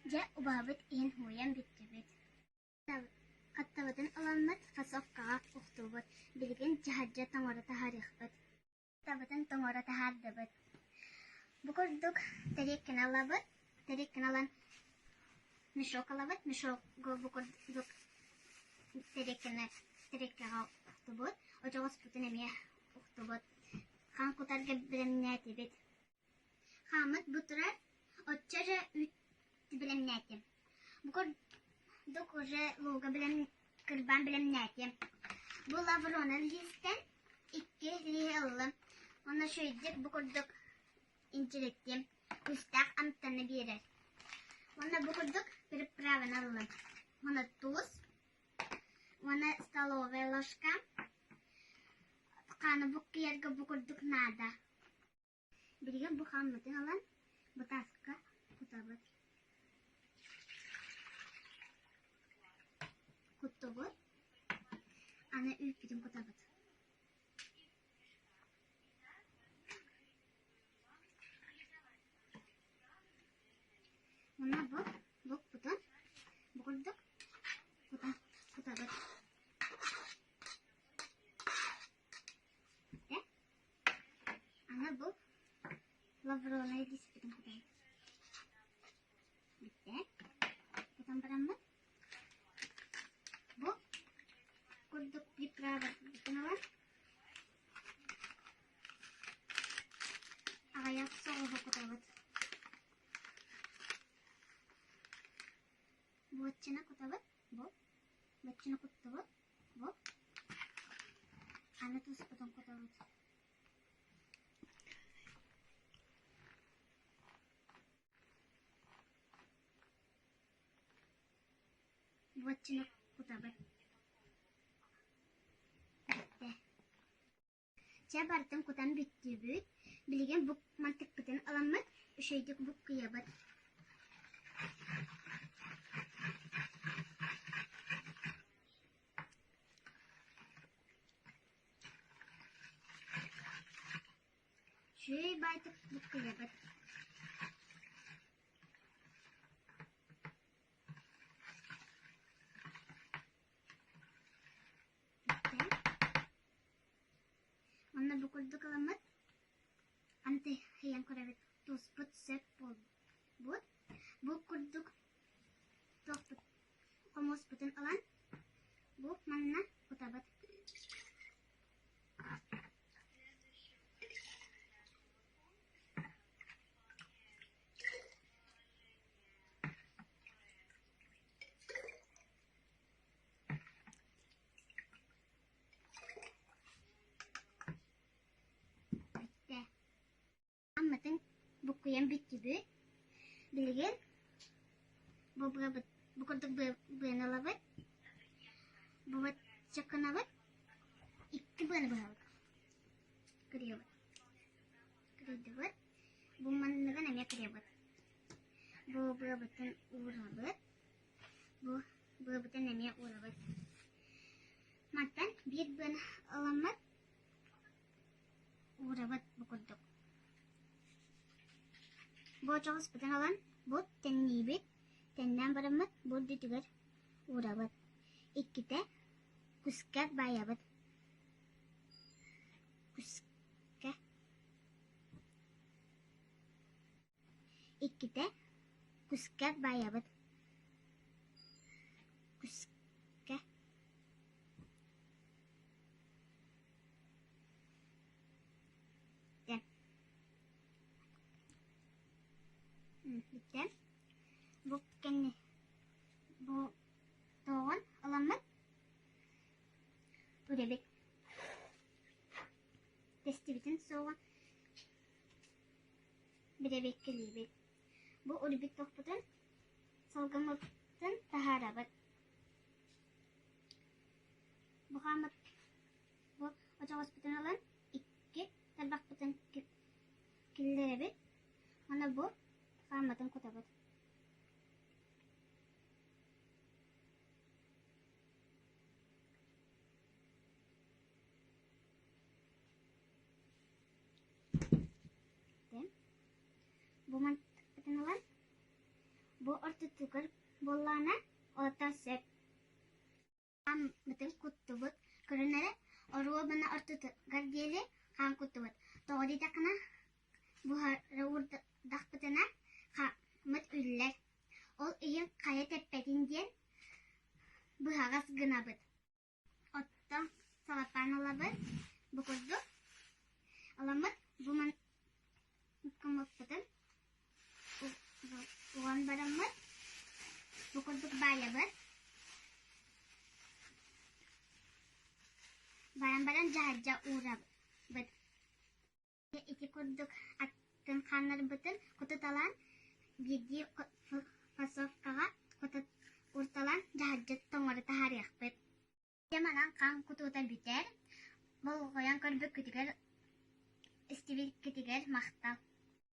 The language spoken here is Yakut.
Дьэ, убаһабыт иһин һууйан бүттүбүт. Хаттабытын ыламмыт фасовкаҕа уктубут, билигин дьаһалдьа тоҥоро таһаарыахпыт. Хаттабытын тоҥоро таһаардыбыт. Бу курдук тэриэккэни ылабыт, тэриэккэни ылан мешок ылабыт, мешогу бу курдук тэриэккэни тэриэккэҕэ уктубут, очоҕоспутун эмиэ уктубут. Хаан кутарга бэлэмнээтибит. Хааммыт бу турар, оччо эрэ үүт бэлэмнээтим. Бу курдук уже лууга бэлэм кырбаан бэлэмнээтим. Бу лаврона лиистэн икки лииһи ыллым. Уонна үчүгэйдик бу курдук инчириттим. Күүстээх амтаны биэрэр. Уонна бу курдук приправаны ыллым. Уонна туус, уонна столовая ложка. Хааны буккуйарга бу курдук наада. Билигин бу хааммытын ылан бытааска кутабыт. Куттубут. Аны үүппүтүн кутабыт. Уонна бу лукпутун бу курдук кута кутабыт. Аны бу лавровай лиспитин кутабыт. Бүттэ. Кутан бараммыт. Бу курдук приправа бүтэн ылан аҕыйах соҕуһу кутабыт. Буоччаны кутабыт. Бу. Буоччаны куттубут. Бу. Аны туспутун кутабыт. Буоччуну кутабыт. Бүттэ. Чэ, барытын кутан бүттүбүт. Билигин бу мантыкпытын ыламмыт, үчүгэйдик буккуйабыт. Үчүгэй баайтык буккуйабыт. Онно бу курдук ыламмыт антыһыйан көрөбүт туспут сөп буолбут. Бу курдук туохпут хомуспутун ылан бу манна кутабыт. Бүттэ. Амматын буккуйан бүттүбүт. Билигин бу быабыт бу курдук быаны ылабыт. Бу чакынабыт. Икки быаны быһабыт. Кырыйабыт. Кырыйдыбыт. Бу манныгын эмиэ кырыйабыт. Бу быабытын уурабыт. Бу быабытын эмиэ уурабыт. Мантан биир быаны ыламмыт уурабыт бу курдук. Бу очоҕоспутун ылан бу тэнниибит, тэннээн бараммыт бу үрдүтүгэр уурабыт. Иккитэ кускэ баайабыт. Кускэ. Иккитэ кускэ баайабыт. Кускэ. Бүттэ. Бу кэнни бу тоҕон ыламмыт үрэбит. Тэстибитин суоҕа бэрэбиэркэлиибит. Бу үрбүт тохпутун салгыммытын таһаарабыт. Бу хааммыт бу очоҕоспутун ылан икки тарбахпытын киллэрэбит уонна бу хааммытын кутабыт. Бу мантыкпытын ылан. Бу ортотугар буоллаҕына, оттон сөп. Хааммытын куттубут, көрөн эрэ, оруобуна ортотугар диэри хаан куттубут. Тоҕо диэтэххинэ, буһара уурдахпытына хааммыт үллэр. Ол иһин хайа тэппэтин диэн быһаҕас гынабыт. Оттон салапаан ылабыт, бу курдук. Ыламмыт бу кымыппытын уган бараммыт, бу курдук баайабыт. Баран баран дьаһадьа уурабыт. Ити курдук аттын хааннарбытын кутуталаан биирдии фасовкаҕа урталаан дьаһадьа тоҥоро таһаарыахпыт. Дьэ манан хаан кутуута бүтэр. Болҕойон көрбүккүтүгэр, истибиккитигэр махтал.